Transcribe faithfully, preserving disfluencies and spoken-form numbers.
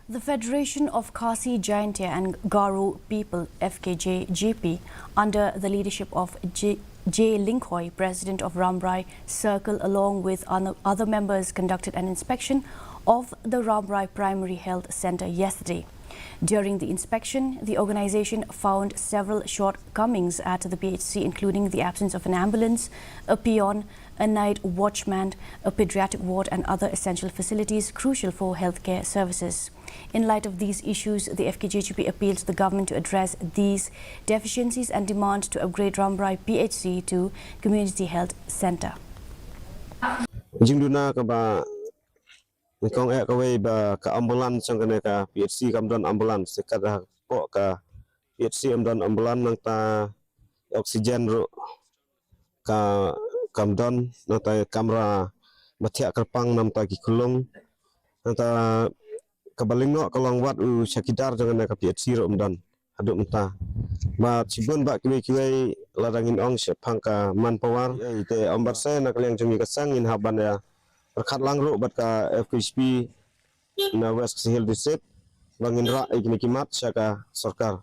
The Federation of Khasi Jaintia and Garo People, F K J G P, under the leadership of J. J. Lyngkhoi, President of Rambrai Circle, along with other members, conducted an inspection of the Rambrai Primary Health Centre yesterday. During the inspection, the organisation found several shortcomings at the P H C, including the absence of an ambulance, a peon, a night watchman, a paediatric ward, and other essential facilities crucial for healthcare services. In light of these issues, the F K J G P appealed to the government to address these deficiencies and demand to upgrade Rambrai P H C to Community Health Centre. Jingduna kaba nyngkong eh kawei ba ka ambulance jong kane ka P H C kam don ambulance, te kat hapoh ka P H C ym don ambulance, nangta oxygen ruh ka kam don, nangta kamra ba thiah kyrpang namta ki khulung, nangta kaba lyngkot ka long wat u chowkidar jong kane ka P H C ruh ym don haduh mynta. Bad shibun ba kiwei kiwei lada ngin ong shaphang ka manpower, te ym bad se na ka liang jong ngi ka seng ngin hap ban ïa pyrkhat lang ruh bad ka F K J P na West Khasi Hills District ba ngin rah ïa kine ki mat sha ka sorkar.